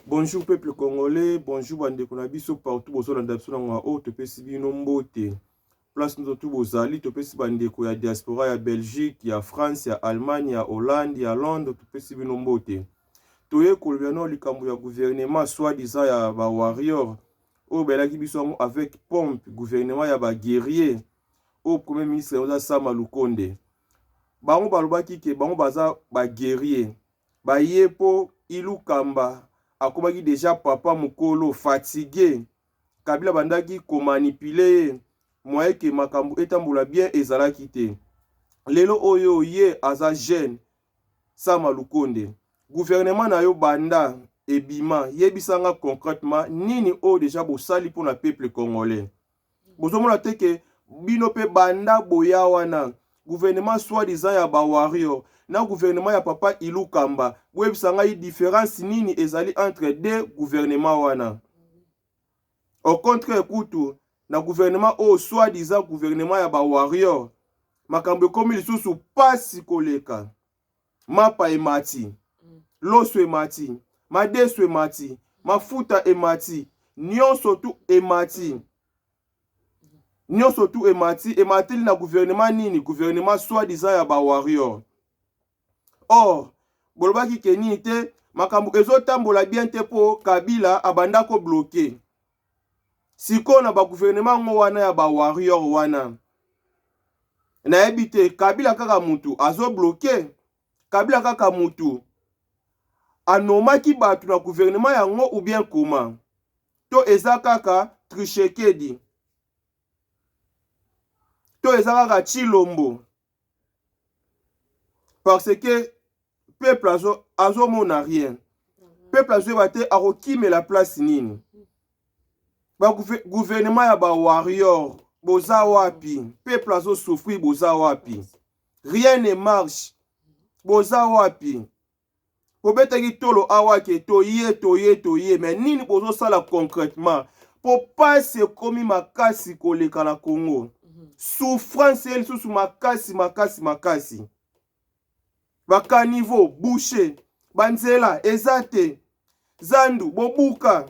Bonjour peuple congolais, bonjour bandeko na biso partout bozolanda biso na ngonga oyo, topesi bino mbote place nyonso tu bozali. Topesi bandeko ya diaspora ya Belgique, ya France, ya Allemagne, ya Hollande, ya Londres, topesi bino mbote. Toye kolobela no likambo ya gouvernement soi-disant ya ba warrior oyo bayelaki biso yango avec pompe, gouvernement ya ba guerrier oyo premier ministre yango eza Sama Lukonde. Bango balobaki ke bango baza ba guerrier, baye mpo Ilukamba akomaki deja papa mokolo fatigue. Kabila bandaki komanipuler ye moyen ke makambo etambola bien ezalaki te. Lelo oyo ye aza jeune Sama Lukonde, gouvernement na yo banda ebima, yebisanga concrètement nini oyo deja bosali mpona peuple congolais. Bozomona te ke bino mpe banda boya wana gouvernement soi-disant ya bawarrior na gouvernement ya papa Ilukamba, boyebisa ngai différence nini ezali entre deux gouvernement wana? Au contraire, kutu na gouvernement oyo soi-disant gouvernement ya bawarrior, makambo ekomi lisusu pasi koleka. Mapa emati, loso emati, madesu emati, mafuta emati, nyonso tu emati, nyonso tu emati. Emateli na gouvernement nini? Gouvernement soi-disant ya bawarrior. Or bolobaki ke nini te, makambo ezotambola bien te mpo Kabila abanda kobloquer. Sikoyo na bagouvernement yango wana ya bawarrior wana, nayebi te, Kabila kaka mutu azobloquer? Kabila kaka mutu anomaki bato na gouvernement yango ou bien comment? To eza kaka Tshisekedi, to eza kaka Tshilombo? Parce que peuple azomona rien, peuple azoyeba te akokimela place nini. Bagouvernement ya bawarrior, boza wapi? Peuple azosouffrir, boza wapi? Rien ne marche, boza wapi? Bobetaki tolo awa ke toye, toye, toye, mais nini bozosala concrètement? Mpo pasi ekomi makasi koleka na Congo, souffrance ye lisusu makasi, makasi, makasi. Bacaniveaux bouché, banzela eza te, zandu bobuka,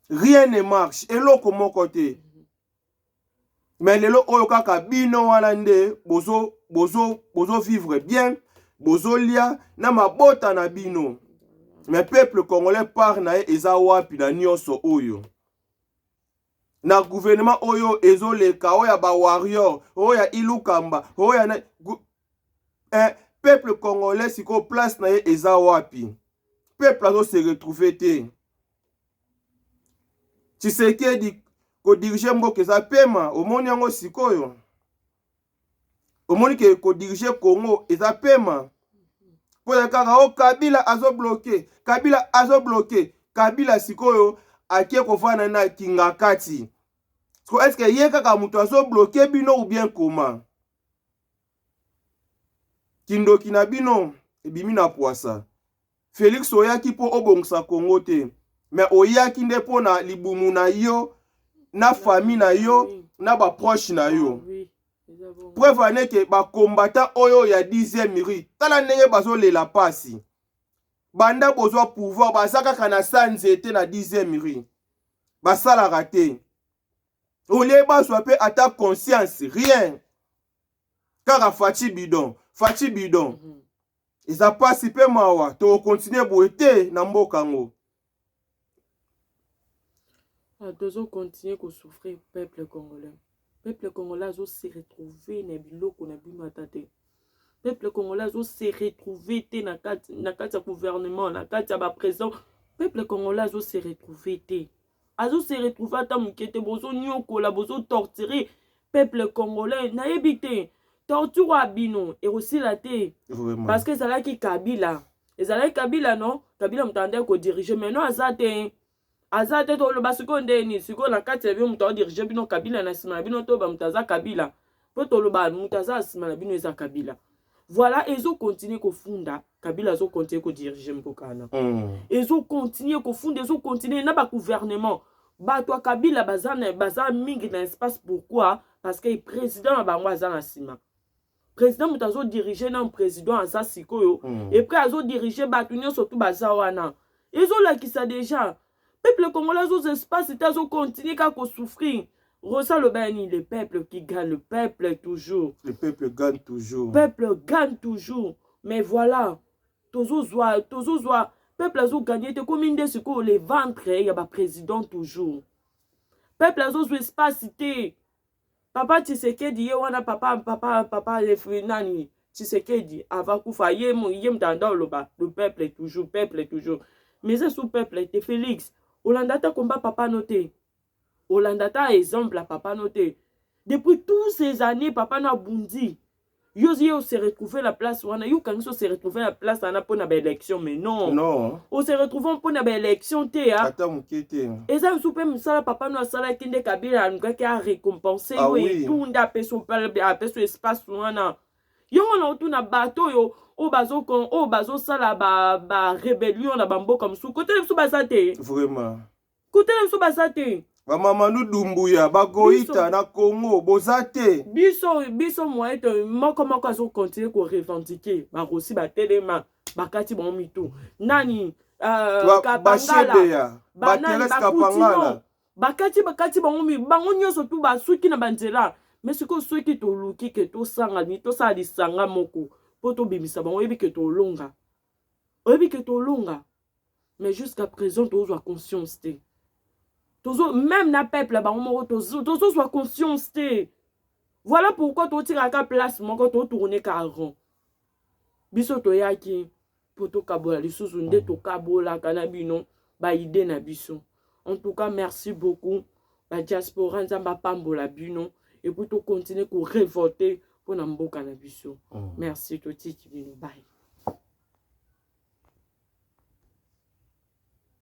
rien ne marche, eloko moko te. Mais lelo oyo kaka bino wana nde bozo bozo bozo vivre bien, bozolia na mabota na bino, mais peuple congolais, part na ye eza wapi na nyonso oyo? Na gouvernement oyo ezoleka, oyo ya bawarrior, oyo ya Ilukamba, oyo ya na peuple congolais sikoyo place na ye eza wapi? Peuple azose retrouver te. Tshisekedi, kodiriger mboka eza pema, omoni yango sikoyo? Omoni ke kodiriger Congo eza pema mpo ya kaka o Kabila azobloquer, Kabila azobloquer. Kabila sikoyo ake kovanda na Kingakati. So est-ce ye kaka moto azobloquer bino ou bien comment? Kindoki na bino ebimi na pwasa. Félix, oyaki mpo obongisa Congo te, mais oyaki nde mpo na libumu na yo, na famille na yo, na baproche na yo. Preuve ane ke bakombata oyo ya 10e rue, tala ndenge bazolela pasi. Banda bozwa pouvoir, baza kaka na sa nzete na 10e rue, basalaka te. Olie bazwa mpe ata conscience, rien, kaka Fatshi bidon, Fatshi bidon. Eza pasi mpe mawa, tokocontinuer boye te na mboka yango. Ah, tozocontinuer kosouffrir, peuple congolais. Peuple congolais azose retrouver na biloko na bino ata te. Peuple congolais azose retrouver te na kati ya gouvernement, na kati ya baprésident. Peuple congolais azose retrouver te, azose retrouver ata moke te. Bozonyokola, bozotorturer peuple congolais. Nayebi te, torture ya bino ekosila te. Parce que ezalaki Kabila, ezalaki Kabila, non? Kabila moto andaki kodiriger, mais non, aza te, aza te. Toloba sikoyo ndeni? Sikoyo na kati ya bino moto aodirige bino Kabila, na nsima na bino toyeba moto aza Kabila, mpo toloba moto aza na nsima na bino eza Kabila. Voilà, ezocontinuer kofunda, Kabila azocontinuer kodiriger mboka wana. Ezocontinuer kofunda, ezocontinuer na bagouvernement. Bato ya Kabila baza mingi na espace. Pourquoi? Parce que président na bango aza na nsima. Président moto azodirige na président aza sikoyo. Et puis azodirige bato nyonso tu baza wana. Ezolakisa déjà peuple congolais azozwa espace te, azocontinue kaka kosouffrir. Rosa aloba ya nini? Le peuple qui gagne, le peuple toujours. Le peuple gagne toujours. Peuple gagne toujours, mais voilà, tozozwa peuple azoganye te. Komi nde sikoyo le ventre ya baprésident toujours. Peuple azozwa espace te. Papa Tshisekedi ye wana, papa nani, Tshisekedi ava kufa, ye moto anda oloba le peuple toujours, peuple toujours, mais eza sous peuple te. Félix, olanda ata komba papa no te, olanda ata exemple ya papa no te. Depuis tous ces années papa no abundi, yo ye ose retrouve na place wana. Yo okangisi ose retrouve na place wana mpona baélection, mais non. Non. Ose retrouve mpona baélection te. Ata moke te. Eza mosusu mpe mosala papa no asalaki nde Kabila alingaki arécompense yo. Etu nde apesi espace wana. Yango na otuna bato oyo bazosala barébellion na bamboka mosusu, kotele biso baza te. Vraiment. Kotele biso baza te. Bamamadou Doumbouya, bagoita na Congo boza te. Biso moye te. Moko moko azocontinue korevendiquer. Barosi batelema, bakati bango mitu. Nani, Kapangala, banani, bakutino bakati bango nyonso tu, basuki na banzela. Mais sikoyo soki toluki ke tosangani, tosala lisanga moko mpo tobimisa bango, oyebi ke tolonga, oyebi ke tolonga. Mais jusqu'à présent tozwa conscience te. Tozo même na peuple bango moko tozozwa conscience te. Voilà pourquoi totikaka place moko, totourne ka rond. Biso toyaki mpo tokabola lisusu nde tokabolaka na bino baidées na biso. En tout cas, merci beaucoup badiaspora, Nzambe apambola bino. Et puis tocontinue korévolte mpona mboka na biso. Merci, totiki bino, bye.